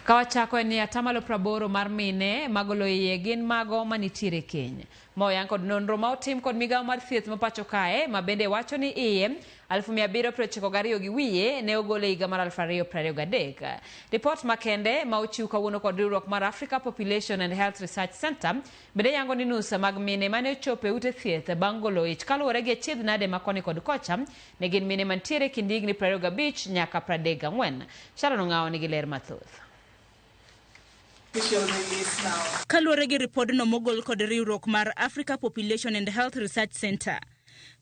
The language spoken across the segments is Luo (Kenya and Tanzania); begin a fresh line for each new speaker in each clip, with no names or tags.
Ka wachako en ni atamalo 80 mar mine magolo iye gin mago manitiere keny. Ma oyang kod nonro ma otim kod migawo mar thieth ma pacho kae ma bende wacho ni iye 792 gi wiye ne ogol e higa mar 2023. Ripot makende ma ochiw kawuono kod riwruok mar Africa Population and Health Research Center bende yango ni nus mag mine mane ochopo e ute thieth bang' golo ich kaluwore gi achiedh nade ma koni kod kocha ne gin mine mantiere e kind higni 25 nyaka 34. Sharon Ong'awo nigi ler mathoth.
Kaluwore gi ripodno mogol kod riwruok mar Africa Population and Health Research Center,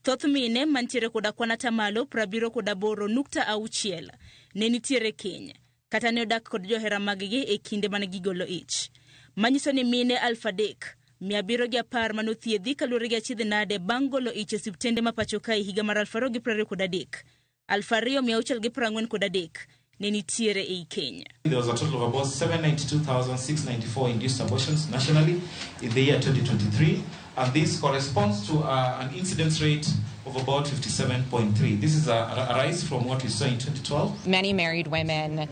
thoth mine mantiere koda kwan atamalo 78.6 ne nitiere keny kata ne odak kod johera maggi e kinde mane gigolo ich. Manyiso ni mine 3710 manothiedhi kaluwore gi achiedh nade bang' golo ich e osiptende ma pacho kae higa mar 2023 2643 ne nitiere ei keny.
There was a total of about 792,694 induced abortions nationally in the year 2023, and this corresponds to an incidence rate of about 57.3. This is a rise from what we saw in 2012.
Many married women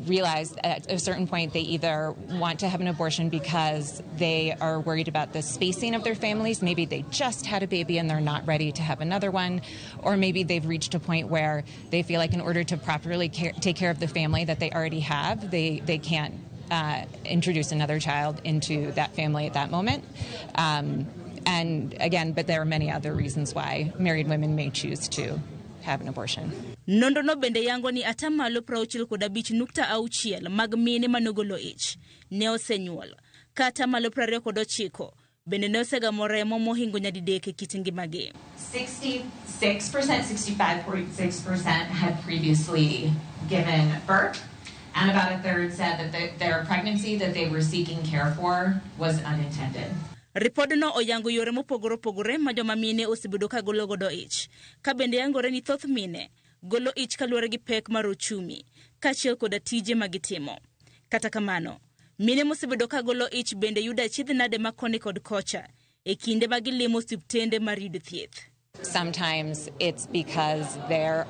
realize at a certain point they either want to have an abortion because they are worried about the spacing of their families. Maybe they just had a baby and they're not ready to have another one. Or maybe they've reached a point where they feel like in order to properly take care of the family that they already have, they can't introduce another child into that family at that moment. And again, but there are many other reasons why married women may choose to have an abortion.
Nonro no bende yango ni atamalo 65.6 mag mine manogolo ich ne osenyuol, ka atamalo 29 bende ne osegamo remo mohingo nyadidek e kit ngimagi.
66%, 65.6% had previously given birth, and about a third said that their pregnancy that they were seeking care for was unintended.
Ripodno oyango yore mopogore opogore ma joma mine osebedo ka golo godo ich, ka bende yangore ni thoth mine golo ich kaluwore gi pek mar ochumi kaachiel koda tije ma gitimo. Kata kamano, mine mosebedo ka golo ich bende yudo achiedh nade ma koni kod kocha e kinde ma gilimo osiptende mar yudo thieth.
Sometimes it's because they are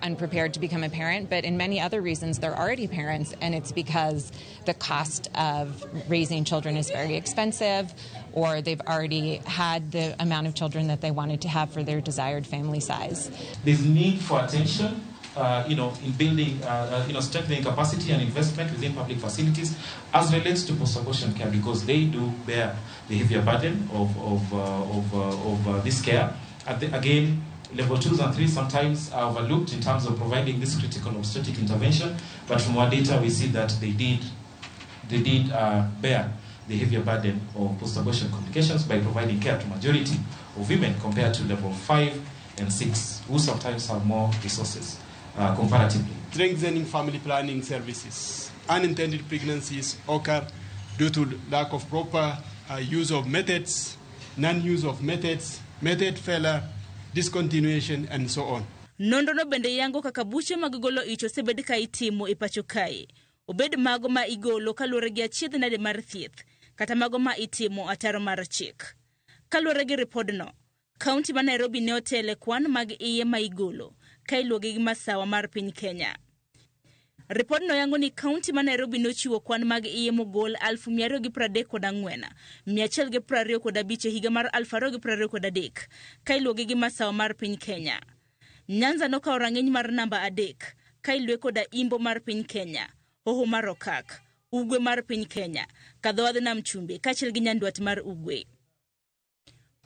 unprepared to become a parent, but in many other reasons they're already parents, and it's because the cost of raising children is very expensive, or they've already had the amount of children that they wanted to have for their desired family size.
There's need for attention, in building, strengthening capacity and investment within public facilities as relates to post-abortion care, because they do bear the heavier burden of this care. Again, level 2s and 3 sometimes are overlooked in terms of providing this critical obstetric intervention, but from our data we see that they did bear the heavier burden of post-abortion complications by providing care to majority of women compared to level 5 and 6, who sometimes have more resources comparatively.
Strengthening family planning services. Unintended pregnancies occur due to lack of proper use of methods, non-use of methods, method failure, discontinuation, and so on.
Nonro no bende yango kaka buche mag golo ich osebed ka itimo e pacho kae, obed mago ma igolo kaluwore gi achiedh nade mar thieth, kata mago ma itimo ataro mar chik. Kaluwore gi ripodno, kaunti ma Nairobi ne otele kwan mag iye ma igolo ka iluwogi gi masawa mar piny Kenya. Ripodno yango ni kaunti ma Nairobi nochiwo kwan mag iye mogol 234,125 e higa mar 2023 ka iluwogi gi masawa mar piny Kenya. Nyanza nokawo rang'iny mar namba 3 ka iluwe koda Imbo mar piny Kenya, Hoho mar Okak, Ugwe mar piny Kenya, Kadhowadh Nam Chumbi kaachiel gi Nyandwat mar Ugwe.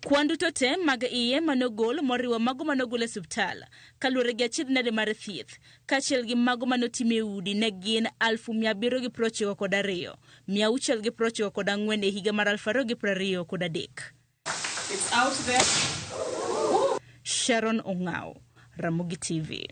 Kwan duto te mag iye manogol moriwo mago manogol e osiptal kaluwore gi achiedh nade mar thieth kaachiel gi mago manotim e udi ne gin 792,694 e higa mar 2023.
It's out there.
Sharon Ong'ao, Ramogi TV.